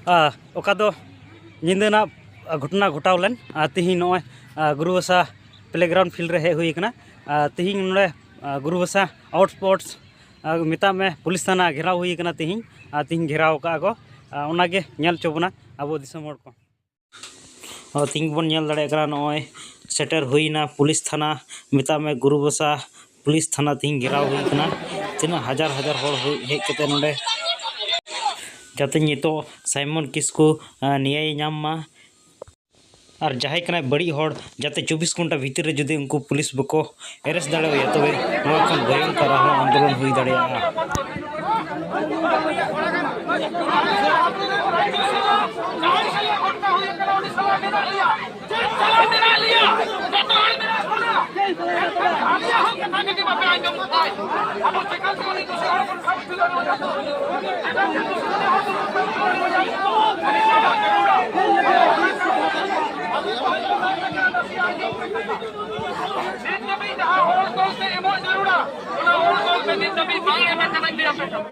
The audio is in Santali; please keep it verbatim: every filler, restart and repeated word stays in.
ᱟᱨ ᱚᱠᱟ ᱫᱚ ᱧᱤᱫᱟᱹ ᱨᱮᱱᱟᱜ ᱜᱷᱚᱴᱚᱱᱟ ᱜᱷᱚᱴᱟᱣ ᱞᱮᱱ᱾ ᱟᱨ ᱛᱤᱦᱤᱧ ᱱᱚᱜᱼᱚᱭ, ᱟᱨ ᱜᱩᱨᱩᱵᱟᱥᱟ playground field ᱨᱮ ᱦᱮᱡ ᱦᱩᱭ ᱟᱠᱟᱱᱟ᱾ ᱟᱨ ᱛᱤᱦᱤᱧ ᱱᱚᱰᱮ, ᱟᱨ ᱜᱩᱨᱩᱵᱟᱥᱟ outpost, ᱟᱨ ᱢᱮᱛᱟᱜ ᱢᱮ ᱯᱩᱞᱤᱥ ᱛᱷᱟᱱᱟ ᱜᱷᱮᱨᱟᱣ ᱦᱩᱭ ᱟᱠᱟᱱᱟ ᱛᱤᱦᱤᱧ᱾ ᱟᱨ ᱛᱤᱦᱤᱧ ᱜᱷᱮᱨᱟᱣ ᱟᱠᱟᱫᱼᱟ ᱠᱚ᱾ ᱟᱨ ᱚᱱᱟᱜᱮ ᱧᱮᱞ ᱦᱚᱪᱚ ᱵᱚᱱᱟ ᱟᱵᱚ ᱫᱤᱥᱚᱢ ᱦᱚᱲ ᱠᱚ᱾ ᱟᱨ ᱛᱤᱦᱤᱧ ᱵᱚᱱ ᱧᱮᱞ ᱫᱟᱲᱮᱭᱟᱜ ᱠᱟᱱᱟ, ᱱᱚᱜᱼᱚᱭ ᱥᱮᱴᱮᱨ ᱦᱩᱭᱱᱟ ᱯᱩᱞᱤᱥ ᱛᱷᱟᱱᱟ᱾ ᱢᱮᱛᱟᱜ ᱢᱮ ᱜᱩᱨᱩᱵᱟᱥᱟ ᱯᱩᱞᱤᱥ ᱛᱷᱟᱱᱟ ᱛᱤᱦᱤᱧ ᱜᱷᱮᱨᱟᱣ ᱦᱩᱭ ᱠᱟᱱᱟ᱾ ᱛᱤᱱᱟᱹᱜ ᱦᱟᱡᱟᱨ ᱦᱟᱡᱟᱨ ᱦᱚᱲ ᱦᱩᱭ, ᱦᱮᱡ ᱠᱟᱛᱮ ᱱᱚᱰᱮ ᱡᱟᱛᱮ ᱱᱤᱛᱚᱜ ᱥᱟᱭᱢᱚᱱ ᱠᱤᱥᱠᱩ, ᱟᱸ, ᱱᱮᱭᱟᱭᱮ ᱧᱟᱢ ᱢᱟ᱾ ᱟᱨ ᱡᱟᱦᱟᱸᱭ ᱠᱟᱱᱟᱭ ᱵᱟᱹᱲᱤᱡ ᱦᱚᱲ, ᱡᱟᱛᱮ ᱪᱚᱵᱵᱤᱥ ᱜᱷᱚᱱᱴᱟ ᱵᱷᱤᱛᱤᱨ ᱨᱮ ᱡᱩᱫᱤ ᱩᱱᱠᱩ ᱯᱩᱞᱤᱥ ᱵᱟᱠᱚ arrest ᱫᱟᱲᱮᱣᱟᱭᱟ, ᱛᱚᱵᱮ ᱱᱚᱣᱟ ᱠᱷᱚᱱ ᱵᱷᱚᱭᱚᱝᱠᱚᱨ ᱟᱨᱦᱚᱸ ᱟᱱᱫᱳᱞᱚᱱ ᱦᱩᱭ ᱫᱟᱲᱮᱭᱟᱜᱼᱟ᱾ ᱱᱤᱛ ᱫᱷᱟᱹᱵᱤᱡ ᱡᱟᱦᱟᱸ ᱦᱚᱲ ᱫᱚᱞ ᱛᱮ ᱮᱢᱚᱜ ᱡᱟᱹᱨᱩᱲᱟ, ᱚᱱᱟ ᱦᱚᱲ ᱫᱚᱞ ᱛᱮ ᱱᱤᱛ ᱫᱷᱟᱹᱵᱤᱡ ᱵᱟᱝ ᱮᱢ ᱟᱠᱟᱱᱟ ᱜᱮᱭᱟ᱾